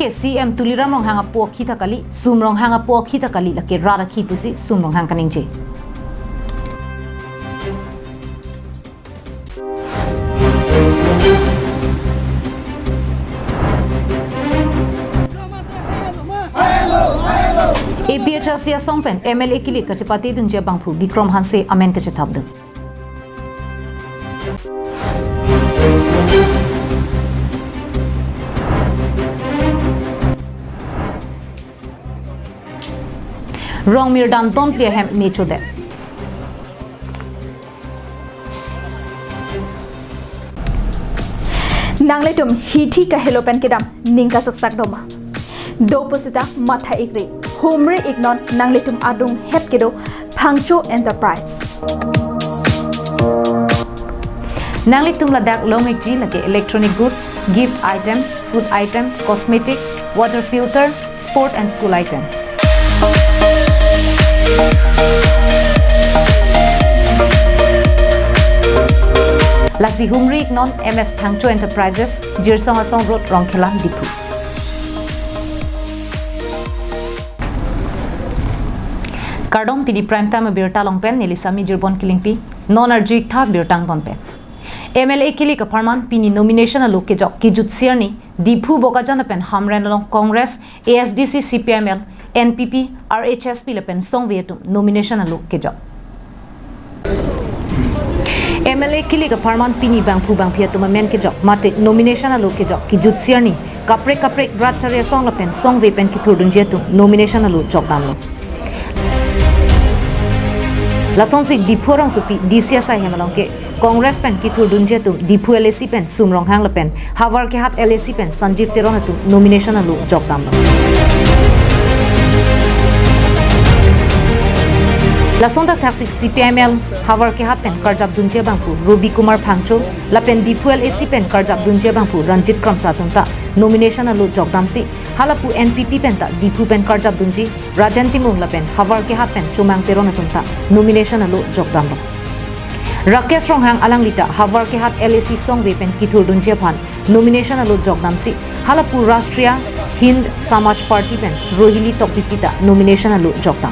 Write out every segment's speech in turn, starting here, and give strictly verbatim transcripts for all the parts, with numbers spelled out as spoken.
C M Tuliram Ronghang apo akhi ta kali, Sum Ronghang apo akhi ta kali, lake rat akhi pusi Sum Ronghang kaningje. A P H L C asong pen M L A kilik kachepate dunji abangphu Bikram Hanse amen kachethapdun. Rongmir dan tonpli ahem me chodet. Nanglitum hithi kahelo pen kedam ning kasaksak doma. Do pusita matha ikri. Humri iknon nanglitum adung het kedo Phangcho Enterprise. Nanglitum ladak long ikji lake electronic goods, gift item, food item, cosmetic, water filter, sport and school item. Lasi humri iknon M S Phangcho Enterprises, Jirsong Asong Road, Rongkhelan, Diphu. Kardom, pini Prime Time abirta along pen neli Sami Jirbon Killingpi, non arju iktha birta angton pen. M L A kilik apharman pini nomination alo kejok kejutsi arni Diphu Bokajan pen Hamren along Congress, A S D C, C P I M L, N P P, R H S P lapen songve atum nomination alo kejok. M L A kilik apharman pini bangphu bangphi atum amen kejok mate nomination alo kejok kejutsi arni kaprek kaprek rat chari asong lapen songve pen kethurdunji atum nomination alo jokdamlo. Lasonsi Diphu rongsopi D C asai hem along ke Congress pen kethurdunji atum Diphu L A C pen Sum Ronghang lapen Howraghat L A C pen Sanjeev Teron atum nomination alo jokdamlo. Lason thakthak si C P I M L Howraghat pen karjapdunji abangphu Robi Kumar Phangcho lapen Diphu L A C pen karjapdunji abangphu Ranjit Kramsa atum ta nomination alo jokdamsi halapu N P P pen ta Diphu pen karjapdunji Rajen Timung lapen Howraghat pen Chomang Teron atum ta nomination alo jokdamlo. Rakesh Ronghang alangli ta Howraghat L A C songve pen kethurdunji aphan nomination alo jokdamsi halapu Rashtriya Hind Samaj Party pen Rohili Tokbipi ta nomination alo jokdam.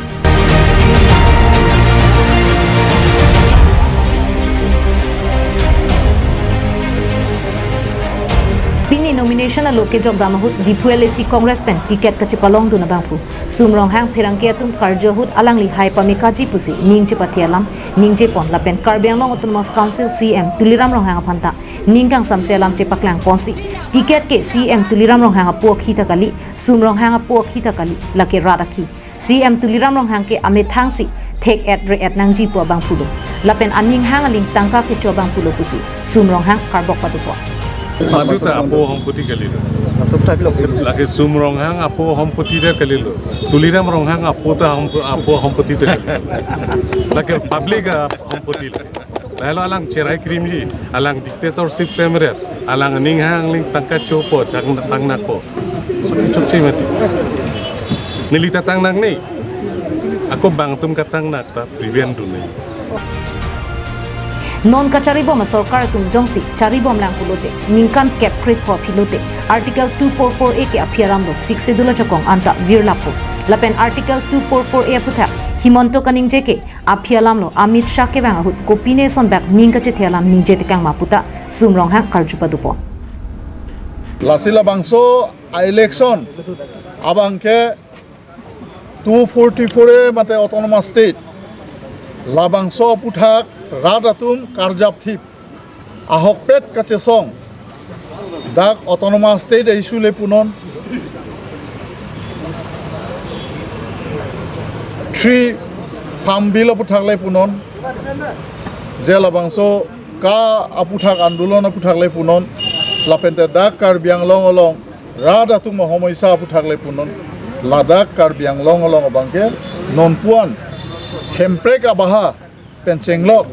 Pini nomination alo kejokdam ahut Diphu L A C Congress pen ticket kachepalongdun abangphu Sum Ronghang pherangke atum karju ahut alangli hai pamekaji pusi ning chepathe alam ningjepon lapen Karbi Anglong Autonomous Council C M Tuliram Ronghang aphan ta ning kangsamse alam chepaklangponsi ticket ke C M Tuliram Ronghang apo akhi ta kali, Sum Ronghang apo akhi ta kali, lake rat akhi. C M Tuliram Ronghang ke amethangsi thek-et re-et nangji pu abangphulo. Lapen aning hang aling tangka kecho abangphulo pusi Sum Ronghang karbok padopo. Madu ta apo hompoti kalilo. Lake Sum Ronghang apo hompoti ta kalilo. Tuliram Ronghang apo ta hompo-, apo hompoti ta kalilo. Lake public a hompoti lake. Lahelo alang cherai krimji, alang dictatorship pemret, alang aning hang aling tangka chopo, chang tangnakpo. Sopi chokche mati. Neli ta tangnaknei. Ako bang atum katangnak ta prevent dunne. Non kacharibom asorkar atum jongsi charibomlang pulote, ningkan kep krepho aphi lote, Article two four four A ke aphi alam lo, Sixth Schedule ajakong anta virlappo. Lapen Article two four four A aphuthak Himanta kaningje ke aphi alam lo, Amit Shah kevang ahut kopine son bak ning kachethe alam ningje tekang ma puta Sum Ronghang karju padopo. Lasi labangso election abang ke two forty-four A mate Autonomous State labangso aphuthak rat atum karjapthip ahokpet kachesong dak Autonomous State issue le punon, Three Farm Bill aphuthak le punon, je labangso ka aphuthak andolon aphuthak le punon, lapente dak Karbi Anglong along rat atum ahomoisa aphuthak le punon, ladak Karbi Anglong along abang ke nonpuan Hemprek abaha pen chenglok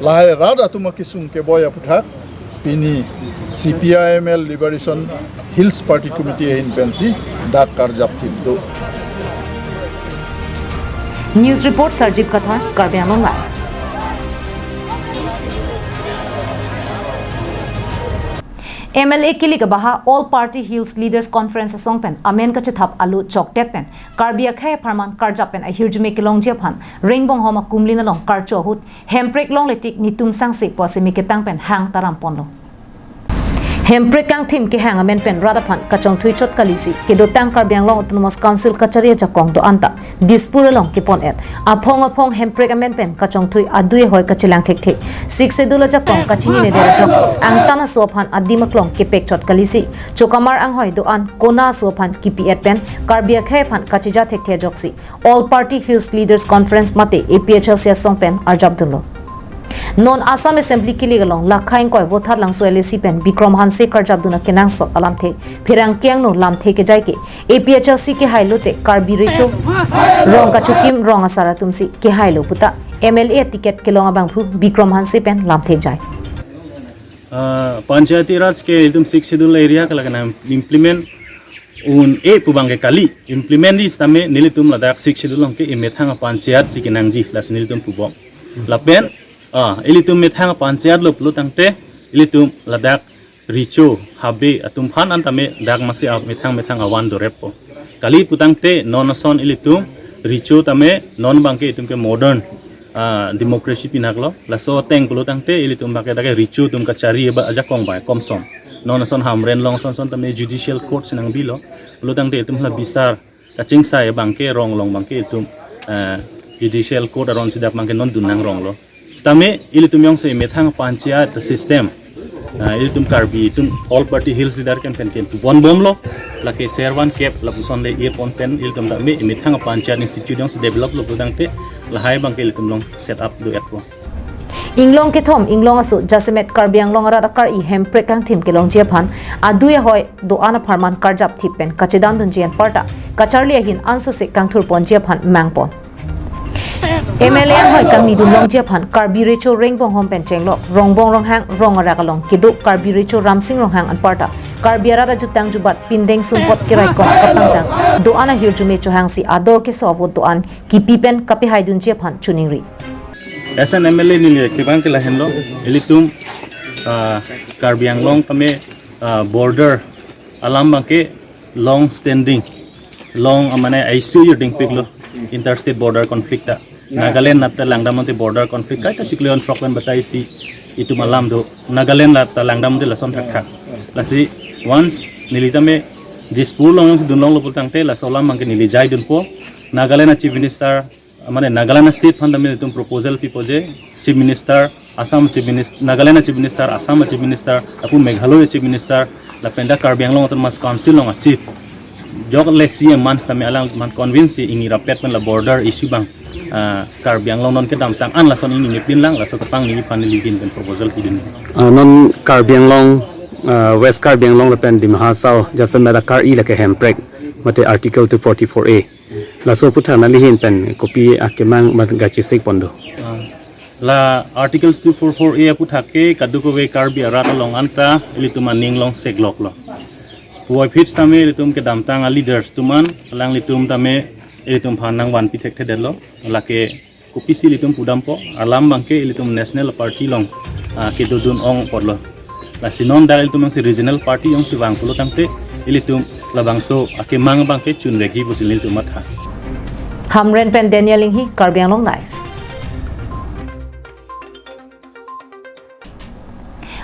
lahai rat atum akesung keboi aphuthak pini C P I M L Liberation Hills Party Committee ahin pensi dak karjapthip do. News report Sarjip Kathar, Karbi Anglong Live. M L A kilik abaha All Party Hills Leaders Conference asong pen amen kachethap alo chokdet pen Karbi akhei apharman karjap pen ahirjume kelongji aphan Ringbonghom akumlin along karcho ahut hemprek longle tik nitum sangse pu aseme ketang pen hang taram ponlo. Hemprek kangthim kehang amen pen rat aphan kachongthui chot kalisi kedotang Karbi Anglong Autonomous Council kachari ajakong do-an ta Dispur along kepon-et. Aphong aphong hemprek amen pen kachongthui adui ahoi kachelang thekthe. Sixth Schedule ajakong kachinine der ajok angtan aso aphan adim aklong kepek chot kalisi. Chokamar anghoi do-an kona aso aphan kipi-et pen Karbi akhei aphan kachija thekthe ajoksi All Party Hills Leaders Conference mate A P H L C asong pen arjap dunlo. Non Assam Assembly kilik along lakha ingkoi Vothatlangso L A C pen Bikram Hanse karjap dun akenangsot alamthe pherangke angno lamthe kejai ke A P H L C kehai lote Karbi Recho rong kachokim rong asar atumsi kehailo puta M L A ticket kelong abangphu Bikram Hanse pen lamthe jai. Ah, Panchayati Raj ke itum Sixth Schedule area ke lake nang implement un-e pu abang ke kali, implement di sitame nelitum ladak Sixth Schedule along ke imethang a panchayat si kenangji lasi nelitum pubom. Lapen ah, ilitum methang a panchayat lo pulo tangte ilitum ladak Recho, Habe atum aphan an tame dak masi a methang methang avan doreppo. Kali putangte non ason ilitum Recho tame non abang ke itum ke modern ah, democracy pinaklo. Laso ateng pulo tangte ilitum abang ke dak ke Recho atum kachari aba ajakong bai komsom. Non ason Hamren along ason ason tame judicial court si nangbilo. Pulo tangte itum la bisar kachingsai abang ke rong along abang ke itum ah, judicial court aron si dak abang ke non dun nangronglo. Sitame ilitum jongsi methang panchayat system ah, ilitum Karbi itum All Party Hills Leaders kan pen ken pubom bomlo. Lake servan kep lapuson le ir pon pen ilitum tame methang panchayat institute jongsi develop lo putangte lahai abang ke ilitum along set up do-etpo. Inglong kethom inglong aso jasemet Karbi Anglong arat akari hemprek kangthim kelongji aphan adui ahoi do-an apharman karjap thip pen kachedan dunji anparta kacharli ahin ansose kangthur ponji aphan mangpon. M L A anghoi kangni dun longji aphan Karbi Recho Ringbonghom pen chenglok Rongbong Ronghang rong arak along kedo Karbi Recho Ramsing Ronghang anparta Karbi arat ajutang jubat pindeng sumpot kerai kong kapangtang do-an ahirjume chohangsi ador keso avote do-an kipi pen kapehai dunji aphan choningri. As an M L A neli kevang ke lahenlo, ilitum ah, Karbi Anglong tame ah, border alam abang ke long standing, long ah, mane aisu yur dingpiklo interstate border conflict ta. Nagaland nat ta langdam ante border conflict kaita chiklo on frog pen batai si itum alam do. Nagaland nat ta langdam ante lason thakthak. Lasi once neli tame Dispur along dunlonglo putangte laso alam abang ke neli jai dunpo. Nagaland a Chief Minister mane Nagaland state aphan tame itum proposal pipo je Chief Minister, Assam Chief Minister, Nagaland Chief Minister, Assam Chief Minister, lapu Meghalaya Chief Minister, lapen dak Karbi Anglong Autonomous Council along a chief. Jok le C M man sitame alang man convince si ingni rapet pen la border issue abang ah, Karbi Anglong non kedamtang an lason ingni pin lang laso kepang neli aphan neli ahin pen proposal pidun. Ah, non Karbi Anglong ah, West Karbi Anglong lapen Dima Hasao jasemet akari lake hemprek mate Article two forty-four A. Laso aputhak nangli ahin pen kopi akemang mat gachesik pon do. Ah, la Articles two four four A aputhak ke kadokave Karbi arat along anta ilitum aning along segloklo. Puvoiphit sitame ilitum kedamtang a leaders atum an alanglitum tame ilitum aphan nangvanpi thekthedetlo. Lake kopisi ilitum pudampo, alam abang ke ilitum national party along ah, kedodun ong apotlo. Lasi non dak ilitum jongsi regional party jongsi vang pulo tangte ilitum labangso akemang abang ke chunvekji pusi ilitum matha. Hamren pen Daniel Inghi, Karbi Anglong Live.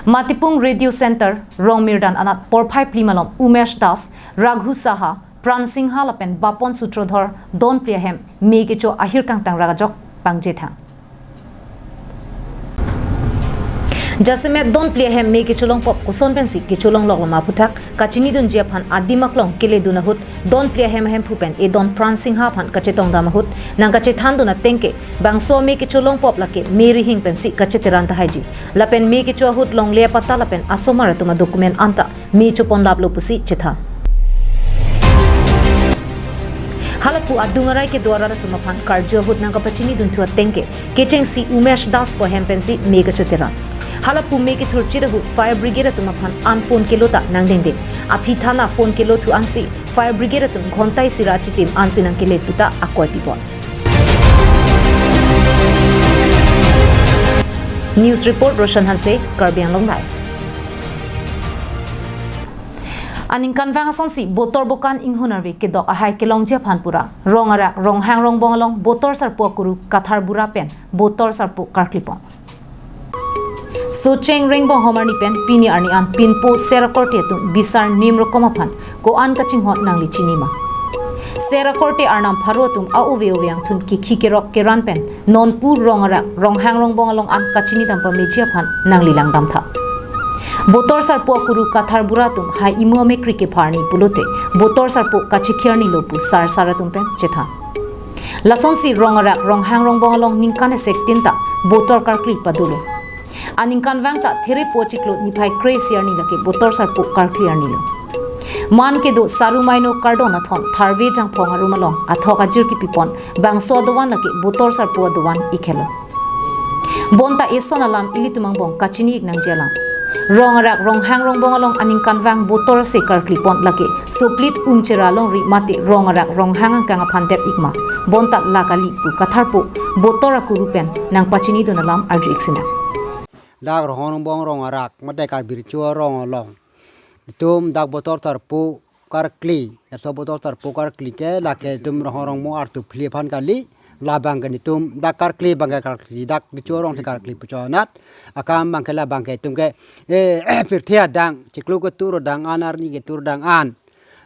Matipung Radio Center, Rongmirdan anat porphai phli malom Umesh Das, Raghu Saha, Pran Singha lapen Bapon Sutrodhor, Donpli ahem me kecho ahir kangtang ragajok pangje thang. Jasemet Donpli ahem me kecholong pop koson pensi kecholong lok lama aputhak kachini dunji aphan adim aklong kele dun ahut Donpli ahem ahemphu pen edon Pran Singha aphan kachetong dam ahut nang kachethan dun ateng ke bangso me kecholong pop lake me rihing pensi kacheteran tahaiji. Lapen me kecho ahut longle apatta lapen asomar atum adocument anta me chopon laplo pusi chethan. Halapu adung arai kedo arat atum aphan karju ahut nang kapachini dunthu ateng ke kechengsi Umesh Das pu ahem pensi me kacheteran. Halapu me kethurchit ahut fire brigade atum aphan an phone kelo ta nangdengdeng. Aphi thana phone kelo thu ansi fire brigade atum ghonta isi ra achitim ansi nangkele puta akoi pipon. News report Roshan Hanse, Karbi Anglong Live. Aningkanvang asonsi Botor Bokan inghun arve kedok ahai kelongji aphan pura Rongarak Ronghang Rongbong along Botor Sarpo Akuru Kathar Bura pen Botor Sarpo karklipon. Socheng Ringbong Homarni pen pini arni an pinpo Sera Korte atum bisar nim rokom aphan ko-an kachinghon nangli chinima. Sera Korte arnam pharo atum a-ove ove angthun kikhi kerok keran pen nonpu Rongarak Ronghang Rongbong along an kachinidam pameji aphan nangli langdamtha. Botor Sarpo Akuru Kathar Bura atum hai imu amekri kepharni pulote Botor Sarpo kachikhi arnilo pu sarsar atum pen chethan. Lasonsi Rongarak Ronghang Rongbong along ningkan esek tin ta Botor karkli padolo. Aningkanvang ta Therepo achiklo niphai kre-isi arni lake Botor Sarpo karkli arnilo. Man kedo Sarumaino Kardon Athon Tharve Jangphong arum along athok ajir kipipon bangso adovan lake Botor Sarpo adovan ik helo. Bonta eson alam ilitum angbong kachini ik nangji alam. Rongarak Ronghang Rongbong along aningkanvang Botor ase karklipon lake soplit umchera longri mate Rongarak Ronghang angkang aphan det ik ma. Bonta la kali pu Katharpo Botor Akuru pen nangpachinidun alam arju ik sinang. Dak Ronghang Rongbong Rongarak mate Karbi Recho arong along itum dak Botor Sarpo karkli, laso Botor Sarpo karkli ke lake itum Ronghang Rongbong artu phli aphan kali. Labang ke netum dak karkli abang ke karkli dak Recho arong si karkli puchonat. Akam abang ke labang ke itum ke, eh, pirthe adang, chiklo ketur adang an, arni ketur adang an.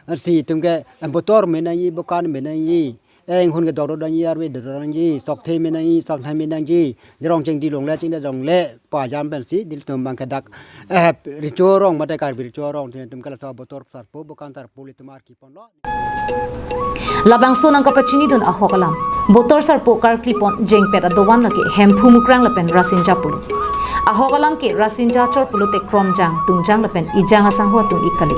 Arsi itum ke, eh, Botor me nangji, Bokan me nangji, eh, inghun kedok do nangji, arve do nangji, sokthe me nangji, sangthai me nangji, jerong chingdi longle, chingde longle pu ajam pensi nelitum abang ke dak, eh, Recho arong mate Karbi Recho arong, netum ke laso Botor Sarpo, Bokan Sarpo ilitum arki ponlo. Labangso nangkapachinidun ahok alam Botor Sarpo karklipon jengpet adovan lake Hemphu Mukrang lapen Rasinja pulo. Ahok alam ke Rasinja achor pulote Kromjang, Tungjang lapen Ijang asangho atum ik kali.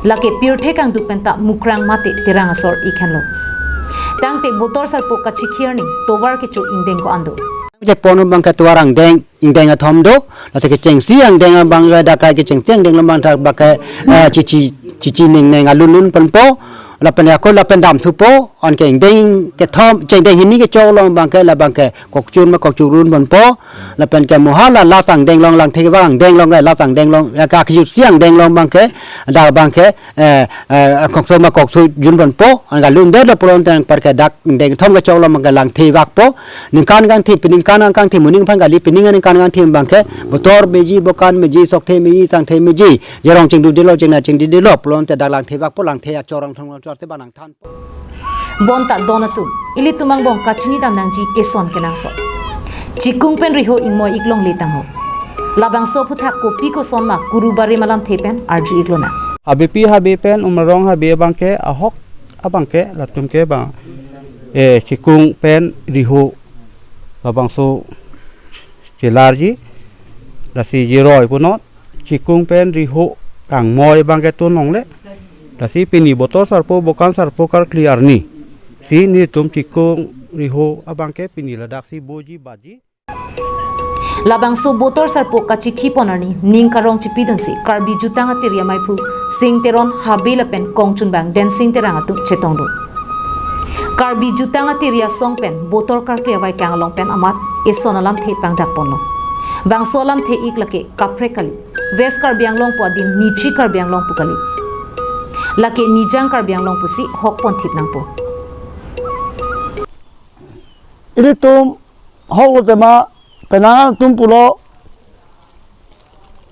Lake pirthe kangduk penta Mukrang mate Terang asor ik henlo. Tangte Botor Sarpo kachikhi arni tovar kecho ingdeng ko-an do. Chepon abang ke tovar angdeng, ingdeng athom do, lasi kechengsi angdeng abang ke dak kai kechengsi angdeng abang dak abang ke, eh, chichi, chichi ning ning alun lun ponpo, lapen ako lapen damthupo, anke ingdeng kethom, chengdeng hini kechok along abang ke labang ke kokchun ma kokchuk run ponpo, lapen ke moha la last angdeng along, langthe abang angdeng along ke last angdeng along, ya ka kejutsi angdeng along abang ke, dak abang ke, eh, eh, kokso ma kokso jun ponpo, anke alun det lo pulote anpar ke dak ingdeng kethom kechok along abang ke langthe vakpo, ningkan kangthim, peningkan kangthim, moning aphan kali, pening ningkan kangthim abang ke, Botor meji, Bokan meji, sokthe meji, sangthai meji, jerong chingduk detlo, chingna chingdi detlo, pulote dak langthe vakpo, langthe achor angthong achor te abang nangthan. Bonta don atum, ilitum angbong kachinidam nangji eson kenangsot. Chikung pen Riho ingmoi ik longle tangho. Labangso aphuthak kopi koson ma kuru barim alamthe pen arju ik lonang. Habepi habe pen Umrong habe abang ke ahok abang ke latum ke bang, eh, Chikung pen Riho labangso chelarji, lasi jiroi punot, Chikung pen Riho kangmoi abang ke tun longle. Lasi pini Botor Sarpo, Bokan Sarpo karkli arni si netum Chikung Riho abang ke pini ladak si boji baji. Labangso Botor Sarpo kachikhi pon arni ning karong chipidunsi Karbi Jutang Atir Amaiphu Sing Teron habe lapen kongchunbang Densing Terang atum chetongdun. Karbi Jutang Atir Asong pen Botor karkli avaikang along pen amat eson alamthe pangdak ponlo. Bangso alamthe ik lake kaprek kali. West Karbi Anglong pu adim Nichi Karbi Anglong pu kali. Lake Nijang Karbi Anglong pusi hok ponthip nangpo. Ilitum hok lo tema penang atum pulo,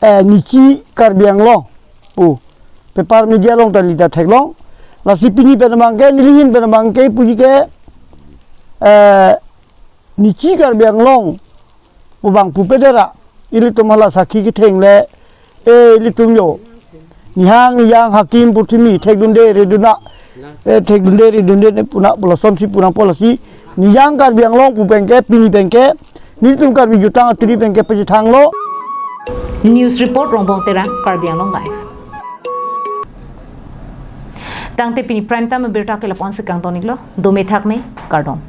eh, Nichi Karbi Anglong pu paper media along ta neli ta theklong. Lasi pini pen abang ke, neli ahin pen abang ke puji ke, eh, Nichi Karbi Anglong pu abang pupe dera. Ilitum hala sakhi ketheng le, eh, ilitum yo. Nihang niyang hakim purthimi thekdunde redunde, eh, thekdunde redunde ne puna pulasonsi puna polasi. Niyang Karbi Anglong pu pen ke, pini pen ke, nelitum Karbi Jutang Atir pen ke pachethanglo. News report Rongbong Terang, Karbi Anglong Live. Tangte pini prime time abirta ke lapu-an si kangton iklo, dome thakme, kardom.